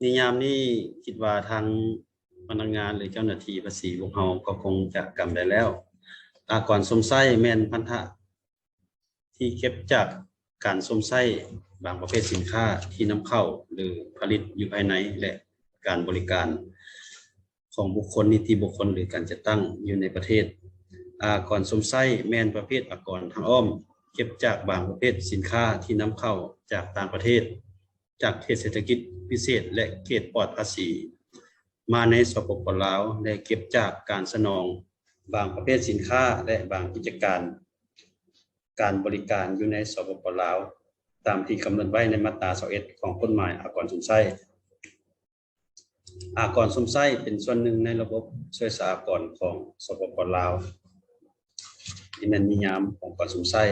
ໃນຍາມນີ້ຄິດວ່າທາງພະນັກງານ ຫຼື ເຈົ້າໜ້າທີ່ພາສີພວກເຮົາກໍຄົງຈະກຳໄດ້ແລ້ວ. ອາກອນຊົມໃຊ້ແມ່ນພັນທະທີ່ເກັບຈາກການຊົມໃຊ້ບາງປະເພດສິນຄ້າທີ່ນຳເຂົ້າ ຫຼື ຜະລິດຢູ່ພາຍໃນ ແລະ ການບໍລິການຂອງບຸກຄົນ, ນິຕິບຸກຄົນ ຫຼື ການຈັດຕັ້ງຢູ່ໃນປະເທດ. ອາກອນຊົມໃຊ້ແມ່ນປະເພດອາກອນທາງອ້ອມ ເກັບຈາກບາງປະເພດສິນຄ້າທີ່ນຳເຂົ້າຈາກຕ່າງປະເທດ, ຈາກເຂດເສດຖະກິດພິເສດ ແລະ ເຂດປອດພາສີ ມາໃນ ສປປ ລາວ ແລະ ເກັບຈາກການສະໜອງບາງປະເພດສິນຄ້າ ແລະ ບາງກິດຈະການການບໍລິການຢູ່ໃນ ສປປ ລາວ ຕາມທີ່ກຳນົດໄວ້ໃນມາດຕາຊາວເອັດ ຂອງກົດໝາຍອາກອນຊົມໃຊ້. ອາກອນຊົມໃຊ້ເປັນສ່ວນໜຶ່ງໃນລະບົບຊ່ວຍສາອາກອນຂອງ ສປປ ລາວ. ນີ້ແມ່ນນິຍາມຂອງອາກອນຊົມໃຊ້.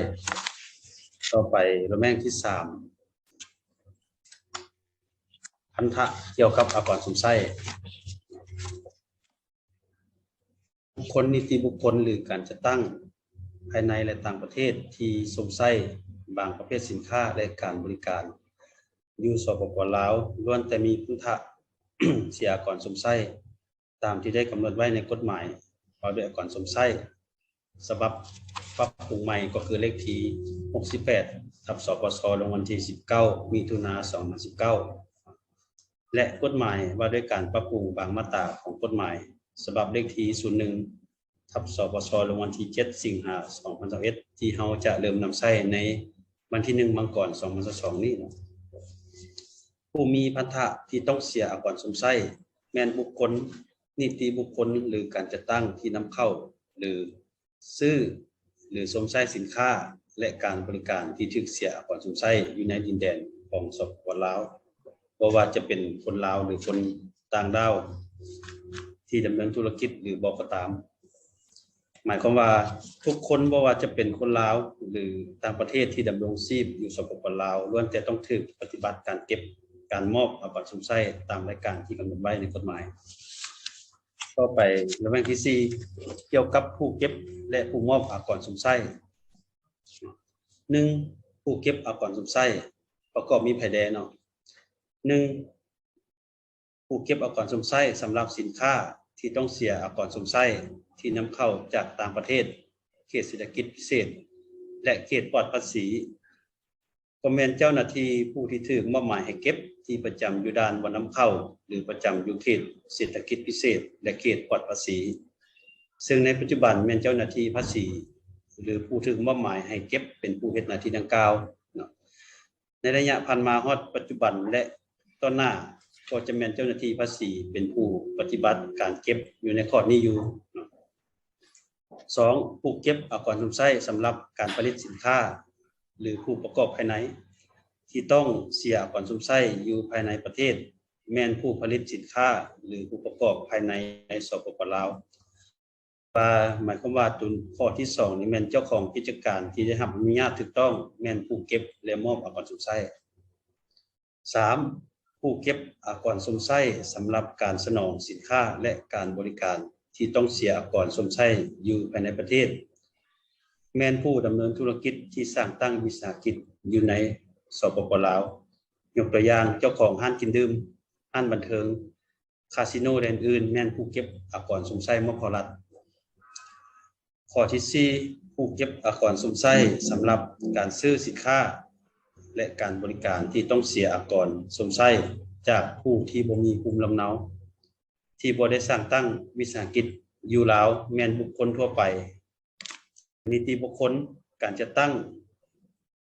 ຕໍ່ໄປ ລະແວງທີສາມ ພັນທະກ່ຽວກັບອາກອນຊົມໃຊ້. ບຸກຄົນ, ນິຕິບຸກຄົນ ຫຼື ການຈັດຕັ້ງພາຍໃນ ແລະ ຕ່າງປະເທດທີ່ຊົມໃຊ້ບາງປະເພດສິນຄ້າ ແລະ ການບໍລິການຢູ່ ສປປ ລາວ ລ້ວນແຕ່ມີພັນທະເສຍອາກອນຊົມໃຊ້ ຕາມທີ່ໄດ້ກຳນົດໄວ້ໃນກົດໝາຍວ່າດ້ວຍອາກອນຊົມໃຊ້ ສະບັບປັບປຸງໃໝ່ ກໍຄືເລກທີຫົກສິບແປດ ທັບ ສປຊ ລົງວັນທີສິບເກົ້າ ມິຖຸນາ ສອງພັນສິບເກົ້າ ແລະ ກົດໝາຍວ່າດ້ວຍການປັບປຸງບາງມາດຕາຂອງກົດໝາຍ ສະບັບເລກທີສູນໜຶ່ງ ທັບ ສປຊ ລົງວັນທີເຈັດ ສິງຫາ ສອງພັນຊາວເອັດ ທີ່ເຮົາຈະເລີ່ມນຳໃຊ້ໃນວັນທີໜຶ່ງ ມັງກອນ ສອງພັນຊາວສອງນີ້. ຜູ້ມີພັນທະທີ່ຕ້ອງເສຍອາກອນຊົມໃຊ້ ແມ່ນບຸກຄົນ, ນິຕິບຸກຄົນ ຫຼື ການຈັດຕັ້ງທີ່ນຳເຂົ້າ ຫຼື ຊື້ ຫຼື ຊົມໃຊ້ສິນຄ້າ ແລະ ການບໍລິການທີ່ຖືກເສຍອາກອນຊົມໃຊ້ຢູ່ໃນດິນແດນຂອງ ສປປ ລາວ, ບໍ່ວ່າຈະເປັນຄົນລາວ ຫຼື ຄົນຕ່າງດ້າວທີ່ດຳເນີນທຸລະກິດ ຫຼື ບໍ່ກໍຕາມ. ໝາຍຄວາມວ່າທຸກຄົນ, ບໍ່ວ່າຈະເປັນຄົນລາວ ຫຼື ຕ່າງປະເທດທີ່ດຳລົງຊີບຢູ່ ສປປ ລາວ ລ້ວນແຕ່ຕ້ອງຖືກປະຕິບັດການເກັບ, ການມອບອາກອນຊົມໃຊ້ຕາມລາຍການທີ່ກຳນົດໄວ້ໃນກົດໝາຍ. ຕໍ່ໄປ ລະແວງທີສີ່ ກ່ຽວກັບຜູ້ເກັບ ແລະ ຜູ້ມອບອາກອນຊົມໃຊ້. ໜຶ່ງ ຜູ້ເກັບອາກອນຊົມໃຊ້ ປະກອບມີໃຜແດ່ເນາະ? ໜຶ່ງ ຜູ້ເກັບອາກອນຊົມໃຊ້ສຳລັບສິນຄ້າທີ່ຕ້ອງເສຍອາກອນຊົມໃຊ້ທີ່ນຳເຂົ້າຈາກຕ່າງປະເທດ, ເຂດເສດຖະກິດພິເສດ ແລະ ເຂດປອດພາສີ ກໍແມ່ນເຈົ້າໜ້າທີ່ຜູ້ທີ່ຖືກມອບໝາຍໃຫ້ເກັບທີ່ປະຈຳຢູ່ດ່ານບ່ອນນຳເຂົ້າ ຫຼື ປະຈຳຢູ່ເຂດເສດຖະກິດພິເສດ ແລະ ເຂດປອດພາສີ, ເຊິ່ງໃນປັດຈຸບັນແມ່ນເຈົ້າໜ້າທີ່ພາສີ ຫຼື ຜູ້ຖືກມອບໝາຍໃຫ້ເກັບເປັນຜູ້ເຮັດໜ້າທີ່ດັ່ງກ່າວເນາະ. ໃນໄລຍະຜ່ານມາຮອດປັດຈຸບັນ ແລະ ຕໍ່ໜ້າ ກໍຈະແມ່ນເຈົ້າໜ້າທີ່ພາສີເປັນຜູ້ປະຕິບັດການເກັບຢູ່ໃນຂອດນີ້ຢູ່ເນາະ. ສອງ ຜູ້ເກັບອາກອນຊົມໃຊ້ສຳລັບການຜະລິດສິນຄ້າ ຫຼື ຜູ້ປະກອບພາຍໃນ ທີ່ຕ້ອງເສຍອາກອນຊົມໃຊ້ຢູ່ພາຍໃນປະເທດ ແມ່ນຜູ້ຜະລິດສິນຄ້າ ຫຼື ຜູ້ປະກອບພາຍໃນ ໃນ ສປປ ລາວ. ວ່າ ໝາຍຄວາມວ່າຕົວຂໍ້ທີສອງນີ້ແມ່ນເຈົ້າຂອງກິດຈະການທີ່ໄດ້ຮັບອະນຸຍາດຖືກຕ້ອງ ແມ່ນຜູ້ເກັບ ແລະ ມອບອາກອນຊົມໃຊ້. ສາມ ຜູ້ເກັບອາກອນຊົມໃຊ້ສຳລັບການສະໜອງສິນຄ້າ ແລະ ການບໍລິການທີ່ຕ້ອງເສຍອາກອນຊົມໃຊ້ຢູ່ພາຍໃນປະເທດ ແມ່ນຜູ້ດຳເນີນທຸລະກິດທີ່ສ້າງຕັ້ງວິສາຫະກິດຢູ່ໃນ ສປປ ລາວ ຍົກຕົວຢ່າງ ເຈົ້າຂອງຮ້ານກິນດື່ມ, ຮ້ານບັນເທີງ, ຄາສິໂນ ແລະ ອື່ນໆ ແມ່ນຜູ້ເກັບອາກອນຊົມໃຊ້ມອບເຂົ້າລັດ. ຂໍ້ທີສີ່ ຜູ້ເກັບອາກອນຊົມໃຊ້ສຳລັບການຊື້ສິນຄ້າ ແລະ ການບໍລິການທີ່ຕ້ອງເສຍອາກອນຊົມໃຊ້ຈາກຜູ້ທີ່ບໍ່ມີພູມລຳເນົາ ທີ່ບໍ່ໄດ້ສ້າງຕັ້ງວິສາຫະກິດຢູ່ລາວ ແມ່ນບຸກຄົນທົ່ວໄປ, ນິຕິບຸກຄົນ, ການຈັດຕັ້ງ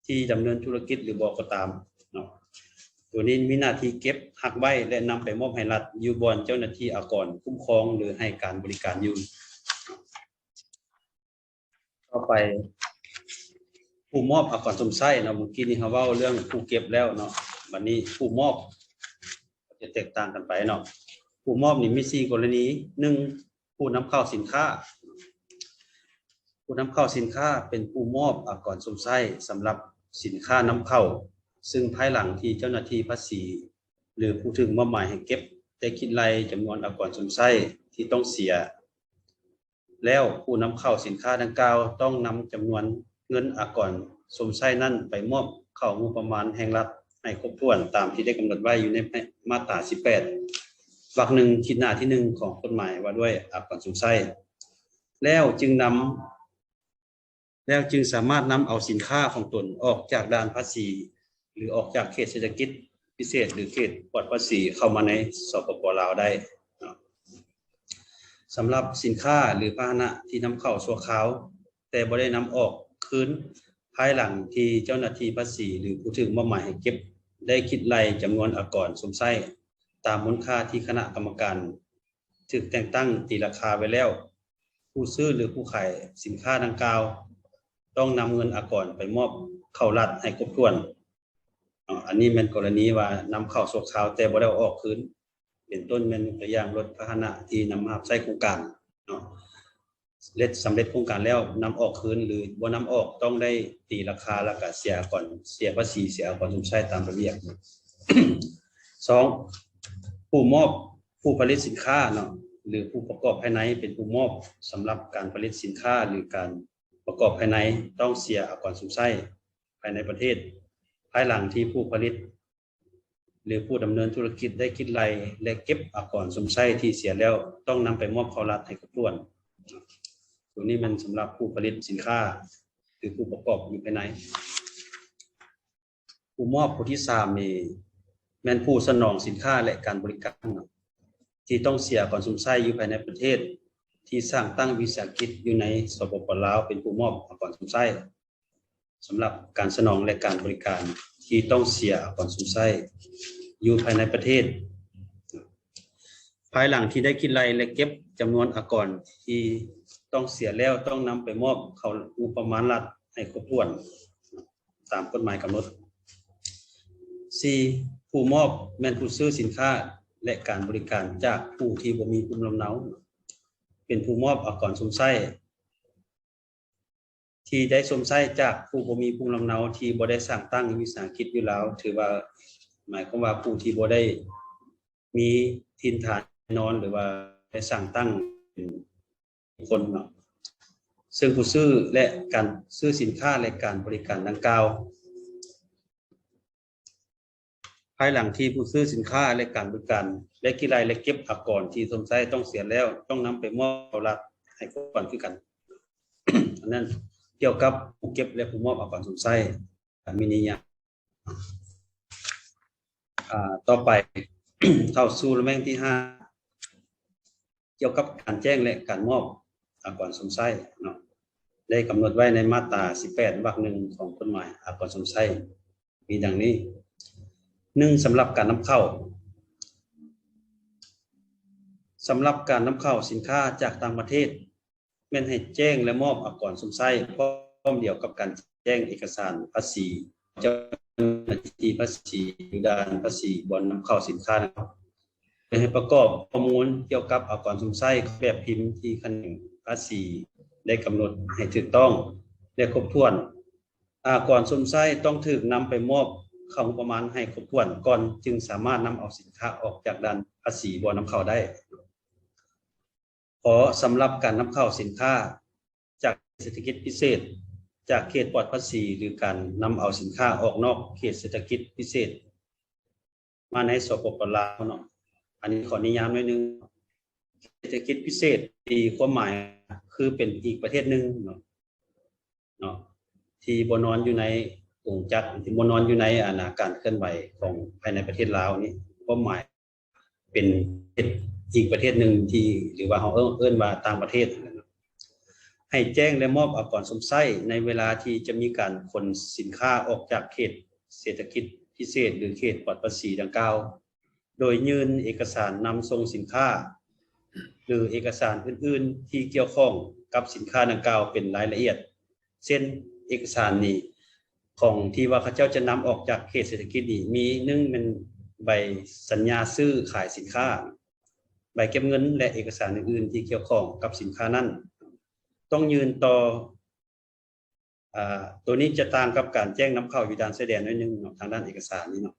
ທີ່ດຳເນີນທຸລະກິດ ຫຼື ບໍ່ກໍຕາມເນາະ. ຕົວນີ້ມີໜ້າທີ່ເກັບ, ຮັກໄວ້ ແລະ ນຳໄປມອບໃຫ້ລັດ ຢູ່ບ່ອນເຈົ້າໜ້າທີ່ອາກອນຄຸ້ມຄອງ ຫຼື ໃຫ້ການບໍລິການຢູ່. ຕໍ່ໄປ ຜູ້ມອບອາກອນຊົມໃຊ້ເນາະ, ເມື່ອກີ້ນີ້ເຮົາເວົ້າເລື່ອງຜູ້ເກັບແລ້ວເນາະ, ບັດນີ້ຜູ້ມອບຈະແຕກຕ່າງກັນໄປເນາະ. ຜູ້ມອບນີ້ມີສີ່ກໍລະນີ, ໜຶ່ງ ຜູ້ນຳເຂົ້າສິນຄ້າ. ຜູ້ນຳເຂົ້າສິນຄ້າເປັນຜູ້ມອບອາກອນຊົມໃຊ້ສຳລັບສິນຄ້ານຳເຂົ້າ, ຊຶ່ງພາຍຫຼັງທີ່ເຈົ້າໜ້າທີ່ພາສີ ຫຼື ຜູ້ຖືກມອບໝາຍໃຫ້ເກັບ ໄດ້ຄິດໄລ່ຈຳນວນອາກອນຊົມໃຊ້ທີ່ຕ້ອງເສຍແລ້ວ, ຜູ້ນຳເຂົ້າສິນຄ້າດັ່ງກ່າວຕ້ອງນຳຈຳນວນເງິນອາກອນຊົມໃຊ້ນັ້ນໄປມອບເຂົ້າງົບປະມານແຫ່ງລັດ ໃຫ້ຄົບຖ້ວນຕາມທີ່ໄດ້ກຳນົດໄວ້ຢູ່ໃນມາດຕາສິບແປດ ວັກໜຶ່ງ ຂີດໜ້າທີໜຶ່ງ ຂອງກົດໝາຍວ່າດ້ວຍອາກອນຊົມໃຊ້ ແລ້ວຈຶ່ງນຳ ແລ້ວຈຶ່ງສາມາດນຳເອົາສິນຄ້າຂອງຕົນອອກຈາກດ່ານພາສີ ຫຼື ອອກຈາກເຂດເສດຖະກິດພິເສດ ຫຼື ເຂດປອດພາສີເຂົ້າມາໃນ ສປປ ລາວ ໄດ້. ສຳລັບສິນຄ້າ ຫຼື ພາຫະນະທີ່ນຳເຂົ້າຊົ່ວຄາວ ແຕ່ບໍ່ໄດ້ນຳອອກຄືນ ພາຍຫຼັງທີ່ເຈົ້າໜ້າທີ່ພາສີ ຫຼື ຜູ້ຖືກມອບໝາຍໃຫ້ເກັບ ໄດ້ຄິດໄລ່ຈຳນວນອາກອນຊົມໃຊ້ ຕາມມູນຄ່າທີ່ຄະນະກຳມະການຖືກແຕ່ງຕັ້ງຕີລາຄາໄວ້ແລ້ວ, ຜູ້ຊື້ ຫຼື ຜູ້ຂາຍສິນຄ້າດັ່ງກ່າວ ຕ້ອງນຳເງິນອາກອນໄປມອບເຂົ້າລັດໃຫ້ຄົບຖ້ວນ. ເນາະ ອັນນີ້ແມ່ນກໍລະນີວ່ານຳເຂົ້າຊົ່ວຄາວແຕ່ບໍ່ໄດ້ເອົາອອກຄືນ ເປັນຕົ້ນແມ່ນຍົກຕົວຢ່າງລົດພາຫະນະທີ່ນຳມາຮັບໃຊ້ໂຄງການເນາະ ເລັດ ສຳເລັດໂຄງການແລ້ວນຳອອກຄືນ ຫຼື ບໍ່ນຳອອກ ຕ້ອງໄດ້ຕີລາຄາ ແລ້ວກະເສຍອາກອນ ເສຍພາສີ ເສຍອາກອນຊົມໃຊ້ຕາມລະບຽບ. ສອງ ຜູ້ມອບ ຜູ້ຜະລິດສິນຄ້າເນາະ ຫຼື ຜູ້ປະກອບພາຍໃນເປັນຜູ້ມອບສຳລັບການຜະລິດສິນຄ້າ ຫຼື ການປະກອບພາຍໃນ ຕ້ອງເສຍອາກອນຊົມໃຊ້ພາຍໃນປະເທດ ພາຍຫຼັງທີ່ຜູ້ຜະລິດ ຫຼື ຜູ້ດຳເນີນທຸລະກິດໄດ້ຄິດໄລ່ ແລະ ເກັບອາກອນຊົມໃຊ້ທີ່ເສຍແລ້ວ ຕ້ອງນຳໄປມອບເຂົ້າລັດໃຫ້ຄົບຖ້ວນ. ໂຕນີ້ແມ່ນສຳລັບຜູ້ຜະລິດສິນຄ້າ ຫຼື ຜູ້ປະກອບຢູ່ພາຍໃນ. ຜູ້ມອບຜູ້ທີສາມນີ້ ແມ່ນຜູ້ສະໜອງສິນຄ້າ ແລະ ການບໍລິການ ທີ່ຕ້ອງເສຍອາກອນຊົມໃຊ້ຢູ່ພາຍໃນປະເທດ ທີ່ສ້າງຕັ້ງວິສາຫະກິດຢູ່ໃນ ສປປ ລາວ ເປັນຜູ້ມອບອາກອນຊົມໃຊ້ ສຳລັບການສະໜອງ ແລະ ການບໍລິການທີ່ຕ້ອງເສຍອາກອນຊົມໃຊ້ຢູ່ພາຍໃນປະເທດ ພາຍຫຼັງທີ່ໄດ້ຄິດໄລ່ ແລະ ເກັບຈຳນວນອາກອນທີ່ຕ້ອງເສຍແລ້ວ ຕ້ອງນຳໄປມອບເຂົ້າງົບປະມານລັດໃຫ້ຄົບຖ້ວນຕາມກົດໝາຍກຳນົດ. ສີ່ ຜູ້ມອບແມ່ນຜູ້ຊື້ສິນຄ້າ ແລະ ການບໍລິການຈາກຜູ້ທີ່ບໍ່ມີພູມລຳເນົາ ເປັນຜູ້ມອບອາກອນຊົມໃຊ້ ທີ່ໄດ້ຊົມໃຊ້ຈາກຜູ້ບໍ່ມີພູມລຳເນົາທີ່ບໍ່ໄດ້ສ້າງຕັ້ງວິສາຫະກິດຢູ່ລາວ ຖືວ່າ ໝາຍຄວາມວ່າຜູ້ທີ່ບໍ່ໄດ້ມີຖິ່ນຖານແນ່ນອນ ຫຼືວ່າໄດ້ສ້າງຕັ້ງເປັນບຸກຄົນເນາະ ເຊິ່ງຜູ້ຊື້ ແລະ ການຊື້ສິນຄ້າ ແລະ ການບໍລິການດັ່ງກ່າວ ພາຍຫຼັງທີ່ຜູ້ຊື້ສິນຄ້າ ແລະ ການບໍລິການໄດ້ຄິດໄລ່ ແລະ ເກັບອາກອນທີ່ຊົມໃຊ້ຕ້ອງເສຍແລ້ວ ຕ້ອງນຳໄປມອບເຂົ້າລັດໃຫ້ຄົບຖ້ວນຄືກັນ. ອັນນັ້ນກ່ຽວກັບຜູ້ເກັບ ແລະ ຜູ້ມອບອາກອນຊົມໃຊ້ ມີນິຍາມ. ອາ ຕໍ່ໄປ ເຂົ້າສູ່ລະແວງທີຫ້າ ກ່ຽວກັບການແຈ້ງ ແລະ ການມອບອາກອນຊົມໃຊ້ເນາະ ໄດ້ກຳນົດໄວ້ໃນມາດຕາສິບແປດ ວັກໜຶ່ງ ຂອງກົດໝາຍອາກອນຊົມໃຊ້ ມີດັ່ງນີ້. ໜຶ່ງ ສຳລັບການນຳເຂົ້າ. ສຳລັບການນຳເຂົ້າສິນຄ້າຈາກຕ່າງປະເທດ ແມ່ນໃຫ້ແຈ້ງ ແລະ ມອບອາກອນຊົມໃຊ້ ພ້ອມດຽວກັບການແຈ້ງເອກະສານພາສີ ເຈົ້າໜ້າທີ່ພາສີຢູ່ດ່ານພາສີບ່ອນນຳເຂົ້າສິນຄ້າ ແລະ ໃຫ້ປະກອບຂໍ້ມູນກ່ຽວກັບອາກອນຊົມໃຊ້ແບບພິມທີ່ຂະແໜງພາສີໄດ້ກຳນົດໃຫ້ຖືກຕ້ອງ ແລະ ຄົບຖ້ວນ. ອາກອນຊົມໃຊ້ຕ້ອງຖືກນຳໄປມອບເຂົ້າງົບປະມານໃຫ້ຄົບຖ້ວນກ່ອນ ຈຶ່ງສາມາດນຳເອົາສິນຄ້າອອກຈາກດ່ານພາສີບໍ່ນຳເຂົ້າໄດ້. ຂໍ ສຳລັບການນຳເຂົ້າສິນຄ້າຈາກເຂດເສດຖະກິດພິເສດ ຈາກເຂດປອດພາສີ ຫຼື ການນຳເອົາສິນຄ້າອອກນອກເຂດເສດຖະກິດພິເສດ ມາໃນ ສປປ ລາວ ເນາະ. ອັນນີ້ຂໍນິຍາມໜ້ອຍໜຶ່ງ. ເຂດເສດຖະກິດພິເສດ ມີຄວາມໝາຍຄືເປັນອີກປະເທດໜຶ່ງເນາະ ເນາະ ທີ່ບໍ່ນອນຢູ່ໃນກົງຈັກ ທີ່ບໍ່ນອນຢູ່ໃນ ອັນນາ ການເຄື່ອນໄຫວຂອງພາຍໃນປະເທດລາວນີ້ ຄວາມໝາຍ ເປັນເຂດອີກປະເທດໜຶ່ງທີ່ ຫຼືວ່າເຮົາເອີ້ນ ເອີ້ນວ່າຕ່າງປະເທດ ໃຫ້ແຈ້ງ ແລະ ມອບອາກອນຊົມໃຊ້ໃນເວລາທີ່ຈະມີການຂົນສິນຄ້າອອກຈາກເຂດເສດຖະກິດພິເສດ ຫຼື ເຂດປອດພາສີດັ່ງກ່າວ ໂດຍຍື່ນເອກະສານນຳສົ່ງສິນຄ້າ ຫຼື ເອກະສານອື່ນໆທີ່ກ່ຽວຂ້ອງກັບສິນຄ້າດັ່ງກ່າວເປັນລາຍລະອຽດ ເຊັ່ນ ເອກະສານນີ້ ຂອງທີ່ວ່າເຂົາເຈົ້າຈະນຳອອກຈາກເຂດເສດຖະກິດນີ້ ມີ ໜຶ່ງ ແມ່ນໃບສັນຍາຊື້ຂາຍສິນຄ້າ, ໃບເກັບເງິນ ແລະ ເອກະສານອື່ນໆທີ່ກ່ຽວຂ້ອງກັບສິນຄ້ານັ້ນ ຕ້ອງຍື່ນຕໍ່ ອາ ໂຕນີ້ຈະຕ່າງກັບການແຈ້ງນຳເຂົ້າຢູ່ດ່ານຊາຍແດນໜ້ອຍໜຶ່ງເນາະ ທາງດ້ານເອກະສານນີ້ເນາະ.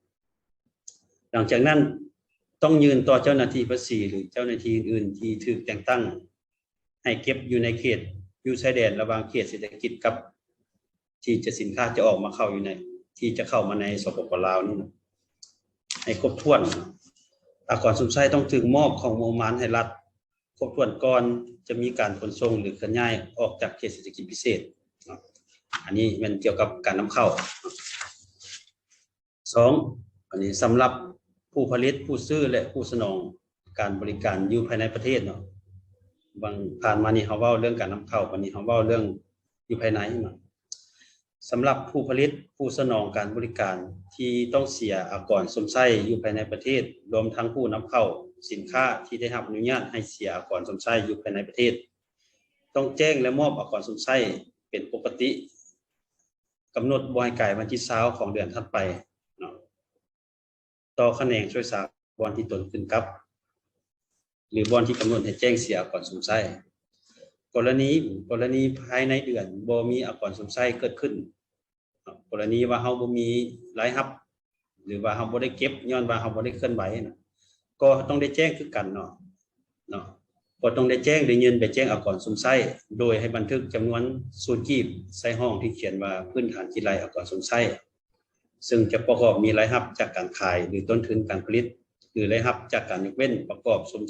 ຫຼັງຈາກນັ້ນ ຕ້ອງຍື່ນຕໍ່ເຈົ້າໜ້າທີ່ພາສີ ຫຼື ເຈົ້າໜ້າທີ່ອື່ນໆທີ່ຖືກແຕ່ງຕັ້ງ ໃຫ້ເກັບຢູ່ໃນເຂດ ຢູ່ຊາຍແດນລະຫວ່າງເຂດເສດຖະກິດກັບ ທີ່ຈະ ສິນຄ້າຈະອອກມາເຂົ້າຢູ່ໃນ ທີ່ຈະເຂົ້າມາໃນ ສປປ ລາວ ນີ້ເນາະ. ໃຫ້ຄົບຖ້ວນ. ອາກອນຊົມໃຊ້ຕ້ອງຖືກມອບຂອງງົບປະມານໃຫ້ລັດຄົບຖ້ວນກ່ອນຈະມີການຂົນສົ່ງ ຫຼື ເຄື່ອນຍ້າຍອອກຈາກເຂດເສດຖະກິດພິເສດເນາະ. ອັນນີ້ແມ່ນກ່ຽວກັບການນຳເຂົ້າ. ສອງ ອັນນີ້ສຳລັບຜູ້ຜະລິດ, ຜູ້ຊື້ ແລະ ຜູ້ສະໜອງການບໍລິການຢູ່ພາຍໃນປະເທດເນາະ. ບາງ ຜ່ານມານີ້ເຮົາເວົ້າເລື່ອງການນຳເຂົ້າ, ບັດນີ້ເຮົາເວົ້າເລື່ອງຢູ່ພາຍໃນເນາະ. ສຳລັບຜູ້ຜະລິດ, ຜູ້ສະໜອງການບໍລິການທີ່ຕ້ອງເສຍອາກອນຊົມໃຊ້ຢູ່ພາຍໃນປະເທດ, ລວມທັງຜູ້ນຳເຂົ້າສິນຄ້າທີ່ໄດ້ຮັບອະນຸຍາດໃຫ້ເສຍອາກອນຊົມໃຊ້ຢູ່ພາຍໃນປະເທດ, ຕ້ອງແຈ້ງ ແລະ ມອບອາກອນຊົມໃຊ້ເປັນປົກກະຕິ, ກຳນົດບໍ່ໃຫ້ກາຍວັນທີຊາວຂອງເດືອນຖັດໄປເນາະ ຕໍ່ຂະແໜງຊ່ວຍຊາວບ່ອນທີ່ຕົນຂຶ້ນກັບ ຫຼື ບ່ອນທີ່ກຳນົດໃຫ້ແຈ້ງເສຍອາກອນຊົມໃຊ້. ກໍລະນີ ກໍລະນີພາຍໃນເດືອນບໍ່ມີອາກອນຊົມໃຊ້ເກີດຂຶ້ນເນາະ, ກໍລະນີວ່າເຮົາບໍ່ມີລາຍຮັບ ຫຼືວ່າເຮົາບໍ່ໄດ້ເກັບ ຍ້ອນວ່າເຮົາບໍ່ໄດ້ເຄື່ອນໄຫວນະ ກໍຕ້ອງໄດ້ແຈ້ງຄືກັນເນາະ ເນາະ ກໍຕ້ອງໄດ້ແຈ້ງ ໄດ້ຍື່ນໃບແຈ້ງອາກອນຊົມໃຊ້ ໂດຍໃຫ້ບັນທຶກຈຳນວນສູນກີບໃສ່ຮ່ອງທີ່ຂຽນວ່າພື້ນຖານຄິດໄລ່ອາກອນຊົມໃຊ້ ເຊິ່ງຈະປະກອບມີລາຍຮັບຈາກການຂາຍ ຫຼື ຕົ້ນທຶນການຜະລິດ ຫຼື ລາຍຮັບຈາກການຍົກເວັ້ນປະກອບຊົມ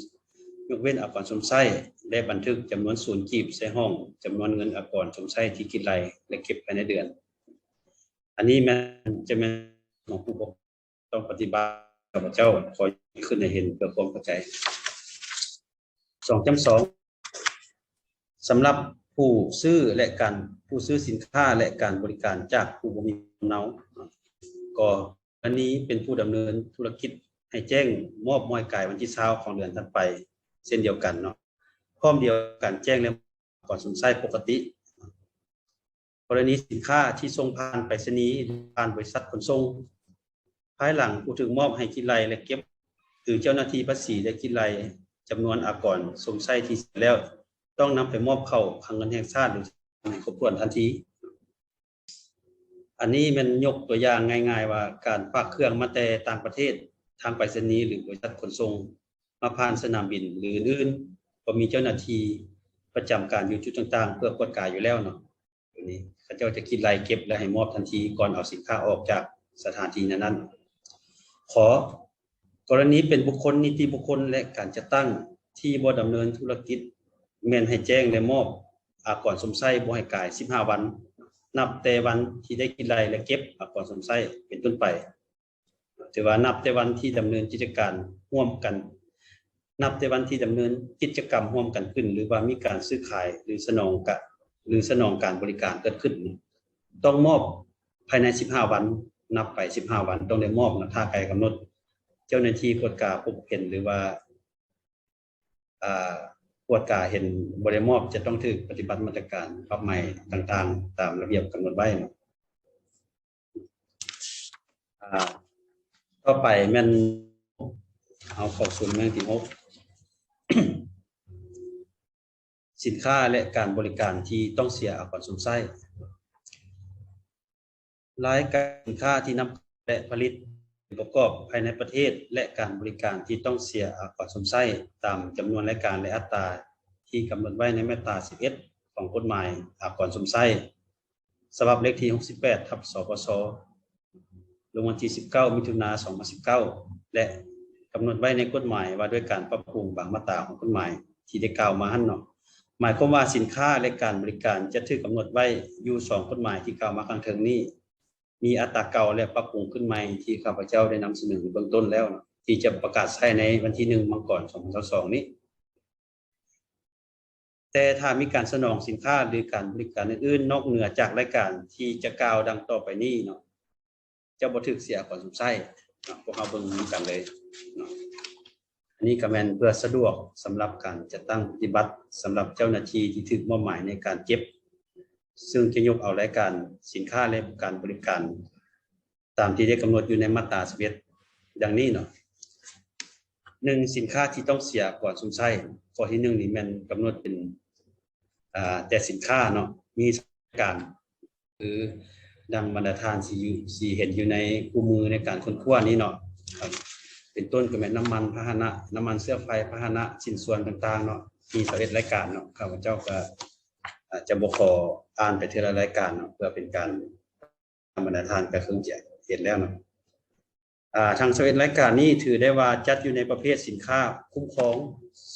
ຍົກເວັ້ນອາກອນຊົມໃຊ້ ແລະ ບັນທຶກຈຳນວນສູນກີບໃສ່ຮ່ອງຈຳນວນເງິນອາກອນຊົມໃຊ້ທີ່ຄິດໄລ່ ແລະ ເກັບພາຍໃນເດືອນ. ອັນນີ້ແມ່ນ ຈະແມ່ນຂອງຜູ້ປະກອບ ຕ້ອງປະຕິບັດ. ຂ້າພະເຈົ້າຂໍຍົກຂຶ້ນໃຫ້ເຫັນເພື່ອຄວາມເຂົ້າໃຈ. ສອງຈຸດສອງ ສຳລັບຜູ້ຊື້ ແລະ ການ ຜູ້ຊື້ສິນຄ້າ ແລະ ການບໍລິການຈາກຜູ້ບໍ່ມີສຳເນົາ ກໍ ອັນນີ້ເປັນຜູ້ດຳເນີນທຸລະກິດ ໃຫ້ແຈ້ງມອບມອຍກາຍວັນທີຊາວຂອງເດືອນຖັດໄປເຊັ່ນດຽວກັນເນາະ ພ້ອມດຽວກັນແຈ້ງ ແລະ ອາກອນຊົມໃຊ້ປົກກະຕິ. ກໍລະນີສິນຄ້າທີ່ສົ່ງຜ່ານໄປສະນີ ຜ່ານບໍລິສັດຂົນສົ່ງ ພາຍຫຼັງຜູ້ຖືກມອບໃຫ້ຄິດໄລ່ ແລະ ເກັບ ຫຼື ເຈົ້າໜ້າທີ່ພາສີ ແລະ ຄິດໄລ່ຈຳນວນອາກອນຊົມໃຊ້ທີ່ເສຍແລ້ວ ຕ້ອງນຳໄປມອບເຂົ້າຄັງເງິນແຫ່ງຊາດ ຫຼື ໃຫ້ຄົບຖ້ວນທັນທີ. ອັນນີ້ແມ່ນຍົກຕົວຢ່າງງ່າຍໆວ່າ ການຝາກເຄື່ອງມາແຕ່ຕ່າງປະເທດ ທາງໄປສະນີ ຫຼື ບໍລິສັດຂົນສົ່ງ ມາຜ່ານສະໜາມບິນ ຫຼື ອື່ນໆ ກໍມີເຈົ້າໜ້າທີ່ປະຈຳການຢູ່ຈຸດຕ່າງໆ ເພື່ອກວດກາຢູ່ແລ້ວເນາະ. ຕົວນີ້ເຂົາເຈົ້າຈະຄິດໄລ່ເກັບ ແລະ ໃຫ້ມອບທັນທີ ກ່ອນເອົາສິນຄ້າອອກຈາກສະຖານທີ່ນັ້ນໆ. ຂໍ ກໍລະນີເປັນບຸກຄົນ, ນິຕິບຸກຄົນ ແລະ ການຈັດຕັ້ງທີ່ບໍ່ດຳເນີນທຸລະກິດ ແມ່ນໃຫ້ແຈ້ງ ແລະ ມອບອາກອນຊົມໃຊ້ບໍ່ໃຫ້ກາຍສິບຫ້າວັນ ນັບແຕ່ວັນທີ່ໄດ້ຄິດໄລ່ ແລະ ເກັບອາກອນຊົມໃຊ້ເປັນຕົ້ນໄປ. ຖືວ່ານັບແຕ່ວັນທີ່ດຳເນີນກິດຈະການຮ່ວມກັນ, ນັບແຕ່ວັນທີ່ດຳເນີນກິດຈະກຳຮ່ວມກັນຂຶ້ນ ຫຼືວ່າມີການຊື້ຂາຍ ຫຼືສະໜອງກະ ຫຼືສະໜອງການບໍລິການເກີດຂຶ້ນ, ຕ້ອງມອບພາຍໃນສິບຫ້າວັນ, ນັບໄປສິບຫ້າວັນຕ້ອງໄດ້ມອບນະ, ຖ້າກາຍກຳນົດເຈົ້າໜ້າທີ່ກວດກາພົບເຫັນ ຫຼືວ່າ ອາ ກວດກາເຫັນບໍ່ໄດ້ມອບ ຈະຕ້ອງຖືກປະຕິບັດມາດຕະການປັບໃໝຕ່າງໆ ຕາມລະບຽບກຳນົດໄວ້ເນາະ. ອາ ຕໍ່ໄປແມ່ນເຮົາເຂົ້າສູ່ແມ່ນທີຫົກ ສິນຄ້າ ແລະ ການບໍລິການທີ່ຕ້ອງເສຍອາກອນຊົມໃຊ້. ລາຍການສິນຄ້າທີ່ນຳເຂົ້າ ແລະ ຜະລິດປະກອບພາຍໃນປະເທດ ແລະ ການບໍລິການທີ່ຕ້ອງເສຍອາກອນຊົມໃຊ້ ຕາມຈຳນວນລາຍການ ແລະ ອັດຕາທີ່ກຳນົດໄວ້ໃນມາດຕາສິບເອັດ ຂອງກົດໝາຍອາກອນຊົມໃຊ້ ສະບັບເລກທີຫົກສິບແປດ ທັບ ສປຊ ລົງວັນທີສິບເກົ້າ ມິຖຸນາ ສອງພັນສິບເກົ້າ ແລະ ກຳນົດໄວ້ໃນກົດໝາຍວ່າດ້ວຍການປັບປຸງບາງມາດຕາຂອງກົດໝາຍທີ່ໄດ້ກ່າວມາຫັ້ນເນາະ. ໝາຍຄວາມວ່າສິນຄ້າ ແລະ ການບໍລິການຈະຖືກກຳນົດໄວ້ຢູ່ສອງກົດໝາຍທີ່ກ່າວມາຂ້າງເທິງນີ້ ມີອັດຕາເກົ່າ ແລະ ປັບປຸງຂຶ້ນໃໝ່ທີ່ຂ້າພະເຈົ້າໄດ້ນຳສະເໜີໃນເບື້ອງຕົ້ນແລ້ວເນາະ ທີ່ຈະປະກາດໃຊ້ໃນວັນທີໜຶ່ງ ມັງກອນ ສອງພັນຊາວສອງນີ້. ແຕ່ຖ້າມີການສະໜອງສິນຄ້າ ຫຼື ການບໍລິການອື່ນໆ ນອກເໜືອຈາກລາຍການທີ່ຈະກ່າວດັ່ງຕໍ່ໄປນີ້ເນາະ ຈະບໍ່ຖືກເສຍອາກອນຊົມໃຊ້ເນາະ. ພວກເຮົາເບິ່ງນຳກັນເລີຍເນາະ. ອັນນີ້ກໍແມ່ນເພື່ອສະດວກສຳລັບການຈັດຕັ້ງປະຕິບັດ ສຳລັບເຈົ້າໜ້າທີ່ທີ່ຖືກມອບໝາຍໃນການເກັບ ເຊິ່ງຈະຍົກເອົາລາຍການສິນຄ້າ ແລະ ການບໍລິການ ຕາມທີ່ໄດ້ກຳນົດຢູ່ໃນມາດຕາສິບເອັດ ດັ່ງນີ້ເນາະ. ໜຶ່ງ ສິນຄ້າທີ່ຕ້ອງເສຍອາກອນຊົມໃຊ້. ຂໍ້ທີໜຶ່ງນີ້ແມ່ນກຳນົດເປັນ ອາ ແຕ່ສິນຄ້າເນາະ ມີສາມລາຍການ ຄືດັ່ງບັນດາທ່ານຊິຢູ່ ຊິເຫັນຢູ່ໃນຄູ່ມືໃນການຄົ້ນຄວ້ານີ້ເນາະ ເປັນຕົ້ນກໍແມ່ນນ້ຳມັນພາຫະນະ, ນ້ຳມັນເຊື້ອໄຟ, ພາຫະນະ, ຊິ້ນສ່ວນຕ່າງໆເນາະ ມີຊາວເອັດລາຍການເນາະ. ຂ້າພະເຈົ້າກໍ ອາ ຈະບໍ່ຂໍອ່ານໄປເທື່ອລະລາຍການເນາະ ເພື່ອເປັນການ ທຳມະດາທ່ານກໍຄົງຈະເຮັດແລ້ວເນາະ. ອາ ທັງຊາວເອັດລາຍການນີ້ຖືໄດ້ວ່າຈັດຢູ່ໃນປະເພດສິນຄ້າຄຸ້ມຄອງ,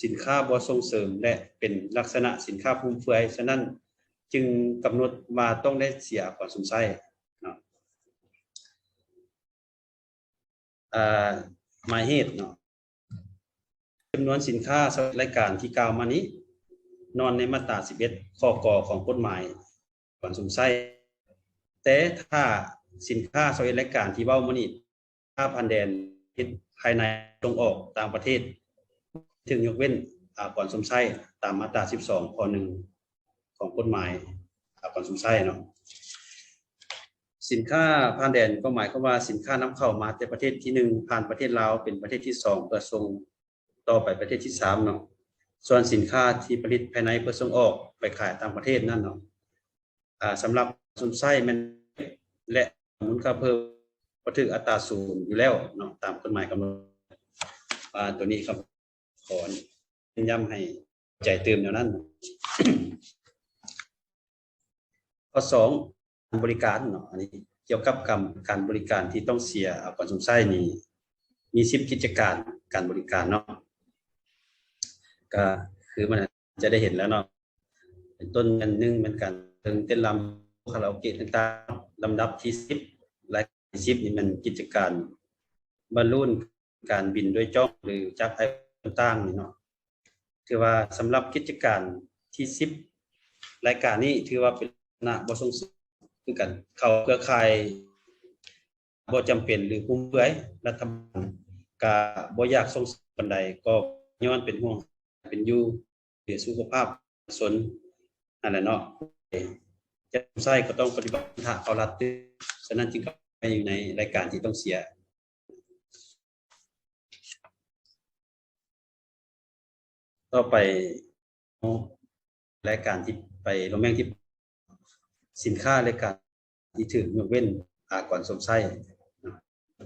ສິນຄ້າບໍ່ສົ່ງເສີມ ແລະ ເປັນລັກສະນະສິນຄ້າຟຸມເຟືອຍ, ສະນັ້ນຈຶ່ງກຳນົດວ່າຕ້ອງໄດ້ເສຍອາກອນຊົມໃຊ້ເນາະ. ອາ ໝາຍເຫດເນາະ ຈຳນວນສິນຄ້າຊາວເອັດລາຍການທີ່ກ່າວມານີ້ ນອນໃນມາດຕາສິບເອັດ ຂໍ້ ກ ຂອງກົດໝາຍອາກອນຊົມໃຊ້. ແຕ່ຖ້າສິນຄ້າຊາວເອັດລາຍການທີ່ເວົ້າມານີ້ ຄ້າຜ່ານແດນ ເຮັດພາຍໃນ ສົ່ງອອກຕ່າງປະເທດ ຖືກຍົກເວັ້ນອາກອນຊົມໃຊ້ຕາມມາດຕາສິບສອງ ຂໍ້ ໜຶ່ງ ຂອງກົດໝາຍອາກອນຊົມໃຊ້ເນາະ. ສິນຄ້າຜ່ານແດນກໍໝາຍຄວາມວ່າສິນຄ້ານຳເຂົ້າມາແຕ່ປະເທດທີໜຶ່ງ ຜ່ານປະເທດລາວເປັນປະເທດທີສອງ ເພື່ອສົ່ງຕໍ່ໄປປະເທດທີສາມເນາະ. ສ່ວນສິນຄ້າທີ່ຜະລິດພາຍໃນເພື່ອສົ່ງອອກໄປຂາຍຕ່າງປະເທດນັ້ນເນາະ ອາ ສຳລັບຊົມໃຊ້ແມ່ນ ແລະ ມູນຄ່າເພີ່ມບໍ່ຖືກອັດຕາສູງຢູ່ແລ້ວເນາະ ຕາມກົດໝາຍກຳນົດ. ອາ ຕົວນີ້ ຂໍເນັ້ນຢ້ຳໃຫ້ເຂົ້າໃຈຕື່ມແນວນັ້ນ. ຂໍ້ສອງ ການບໍລິການເນາະ ອັນນີ້ກ່ຽວກັບການ ການບໍລິການທີ່ຕ້ອງເສຍອາກອນຊົມໃຊ້ນີ້ ມີສິບກິດຈະການການບໍລິການເນາະ ກໍຄືມັນຈະໄດ້ເຫັນແລ້ວເນາະ ເປັນຕົ້ນແມ່ນ ໜຶ່ງ ແມ່ນການເທິງເຕັ້ນລຳ ຄາຣາໂອເກະຕ່າງໆ. ລຳດັບທີສິບ ລາຍການທີສິບນີ້ແມ່ນກິດຈະການບາລູນ ການບິນດ້ວຍຈ້ອງ ຫຼື ຈັກໄອແພດຕ່າງໆນີ້ເນາະ. ຖືວ່າສຳລັບກິດຈະການທີສິບ ລາຍການນີ້ຖືວ່າເປັນລັກສະນະບໍ່ສົ່ງເສີມຄືກັນ ເຂົ້າເຄືອຂ່າຍບໍ່ຈຳເປັນ ຫຼື ຟຸມເຟືອຍ, ລັດຖະບານກະບໍ່ຢາກສົ່ງເສີມປານໃດ ກໍຍ້ອນເປັນຫ່ວງເປັນຢູ່ ເສຍສຸຂະພາບປະຊາຊົນຫັ້ນແຫຼະເນາະ. ຈະໃຊ້ກໍຕ້ອງປະຕິບັດທາງເຂົ້າລັດຕື່ມ, ສະນັ້ນຈຶ່ງເຂົ້າໄປຢູ່ໃນລາຍການທີ່ຕ້ອງເສຍ. ຕໍ່ໄປ ລາຍການທີ່ໄປລົງແມ່ງທີ່ ສິນຄ້າ ແລະ ການທີ່ຖືກຍົກເວັ້ນອາກອນຊົມໃຊ້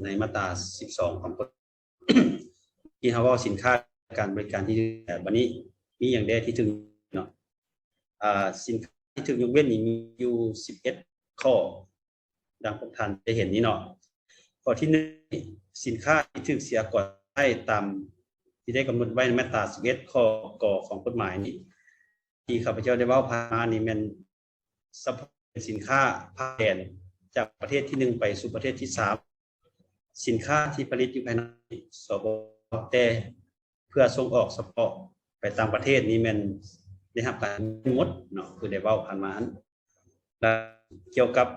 ໃນມາດຕາສິບສອງຂອງກົດ ທີ່ເຮົາເວົ້າສິນຄ້າການບໍລິການທີ່ ບັດນີ້ມີຫຍັງແດ່ທີ່ຖືກເນາະ ອາ ສິນຄ້າທີ່ຖືກຍົກເວັ້ນນີ້ມີຢູ່ສິບເອັດຂໍ້ ດັ່ງພວກທ່ານໄດ້ເຫັນນີ້ເນາະ. ຂໍ້ທີໜຶ່ງ ສິນຄ້າທີ່ຖືກເສຍອາກອນໄດ້ຕາມທີ່ໄດ້ກຳນົດໄວ້ໃນມາດຕາສິບເອັດ ຂໍ້ ກ ຂອງກົດໝາຍນີ້ ທີ່ຂ້າພະເຈົ້າໄດ້ເວົ້າຜ່ານມານີ້ແມ່ນ ສະເພາະເປັນສິນຄ້າຜ່ານແດນຈາກປະເທດທີໜຶ່ງໄປສູ່ປະເທດທີສາມ, ສິນຄ້າທີ່ຜະລິດຢູ່ພາຍໃນ ສປປ ແຕ່ເພື່ອສົ່ງອອກສະເພາະໄປຕ່າງປະເທດນີ້ແມ່ນໄດ້ຮັບການເວັ້ນໝົດເນາະ ຄືໄດ້ເວົ້າຜ່ານມາຫັ້ນ. ແລະ ກ່ຽວກັບ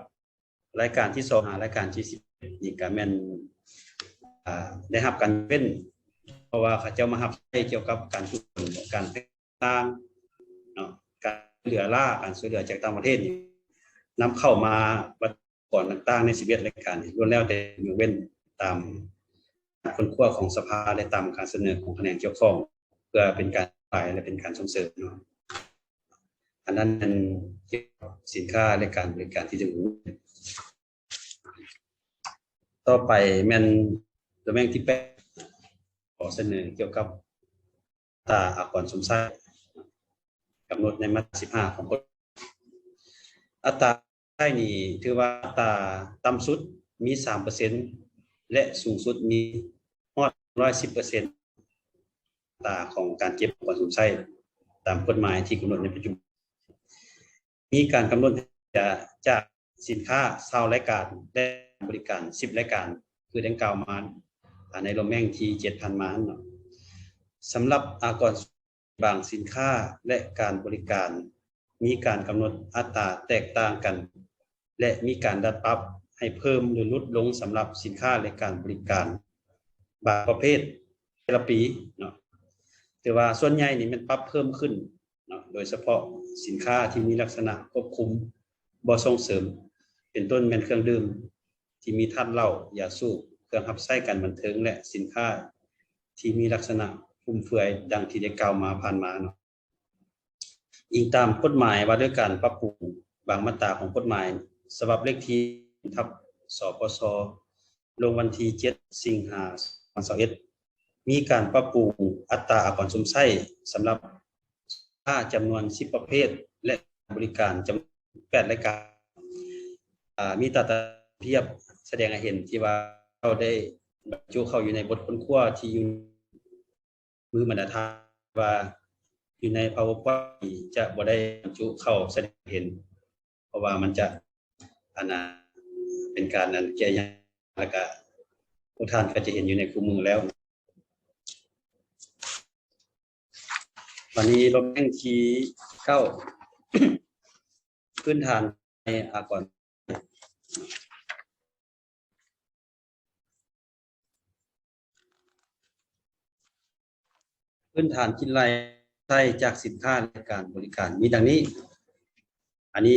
ລາຍການທີສອງ ຫາລາຍການທີສິບເອັດນີ້ກະແມ່ນ ອາ ໄດ້ຮັບການເວັ້ນ ເພາະວ່າເຂົາເຈົ້າມາຮັບໃຊ້ກ່ຽວກັບການຝຶກຝົນ ການ ຕ່າງເນາະ ການຊ່ວຍເຫຼືອລ້າ ການຊ່ວຍເຫຼືອຈາກຕ່າງປະເທດນີ້ ນຳເຂົ້າມາວັດກອນຕ່າງໆໃນສິບເອັດລາຍການນີ້ ລ້ວນແລ້ວແຕ່ຍົກເວັ້ນຕາມການຄົ້ນຄວ້າຂອງສະພາ ແລະ ຕາມການສະເໜີຂອງຂະແໜງກ່ຽວຂ້ອງ ເພື່ອເປັນການອະທິບາຍ ແລະ ເປັນການສົ່ງເສີມເນາະ. ອັນນັ້ນແມ່ນກ່ຽວກັບສິນຄ້າ ແລະ ການບໍລິການທີ່ຖືກ ຕໍ່ໄປແມ່ນຕຳແໜ່ງທີແປດ ຂໍສະເໜີກ່ຽວກັບອັດຕາອາກອນຊົມໃຊ້ ກຳນົດໃນມາດຕາສິບຫ້າຂອງກົດ ອັດຕາໃຊ້ນີ້ຖືວ່າອັດຕາຕ່ຳສຸດມີສາມເປີເຊັນ ແລະ ສູງສຸດມີຮອດຮ້ອຍສິບເປີເຊັນ ອັດຕາຂອງການເກັບອາກອນຊົມໃຊ້ຕາມກົດໝາຍທີ່ກຳນົດໃນປັດຈຸບັນ. ມີການກຳນົດຈາກສິນຄ້າຊາວລາຍການ ແລະ ບໍລິການສິບລາຍການ ຄືດັ່ງກ່າວມາ ອາ ໃນລວມແຫ່ງທີເຈັດຜ່ານມາເນາະ. ສຳລັບອາກອນບາງສິນຄ້າ ແລະ ການບໍລິການ ມີການກຳນົດອັດຕາແຕກຕ່າງກັນ ແລະ ມີການດັດປັບໃຫ້ເພີ່ມ ຫຼື ຫຼຸດລົງສຳລັບສິນຄ້າ ແລະ ການບໍລິການບາງປະເພດແຕ່ລະປີເນາະ. ແຕ່ວ່າສ່ວນໃຫຍ່ນີ້ແມ່ນປັບເພີ່ມຂຶ້ນ ເນາະ ໂດຍສະເພາະສິນຄ້າທີ່ມີລັກສະນະຄວບຄຸມບໍ່ສົ່ງເສີມ ເປັນຕົ້ນແມ່ນເຄື່ອງດື່ມທີ່ມີທາດເຫຼົ້າ, ຢາສູບ, ເຄື່ອງຮັບໃຊ້ການບັນເທີງ ແລະ ສິນຄ້າທີ່ມີລັກສະນະຟຸມເຟືອຍ ດັ່ງທີ່ໄດ້ກ່າວມາຜ່ານມາເນາະ. ອີງຕາມກົດໝາຍວ່າດ້ວຍການປັບປຸງບາງມາດຕາຂອງກົດໝາຍ ສະບັບເລກທີ ທັບ ສປຊ ລົງວັນທີເຈັດ ສິງຫາ ສອງພັນຊາວເອັດ ມີການປັບປຸງອັດຕາອາກອນຊົມໃຊ້ສຳລັບສິນຄ້າຈຳນວນສິບປະເພດ ແລະ ການບໍລິການຈຳນວນແປດລາຍການ. ອາ ມີຕາຕະພຽບສະແດງໃຫ້ເຫັນທີ່ວ່າເຮົາໄດ້ ບັນຈຸເຂົ້າຢູ່ໃນບົດຄົ້ນຄວ້າທີ່ຢູ່ມືບັນດາທ່ານ ວ່າຢູ່ໃນ PowerPoint ຈະບໍ່ໄດ້ບັນຈຸເຂົ້າສະແດງໃຫ້ເຫັນ ເພາະວ່າມັນຈະ ອັນນ່າ ເປັນການ ອັນ ແກ້ຍາກ ແລ້ວກະພວກທ່ານກໍຈະເຫັນຢູ່ໃນຄູ່ມືແລ້ວ. ບັດນີ້ ລະແວງທີເກົ້າ ພື້ນຖານໃນອາກອນ ພື້ນຖານຄິດໄລ່ໃຊ້ຈາກສິນຄ້າ ແລະ ການບໍລິການ ມີດັ່ງນີ້. ອັນນີ້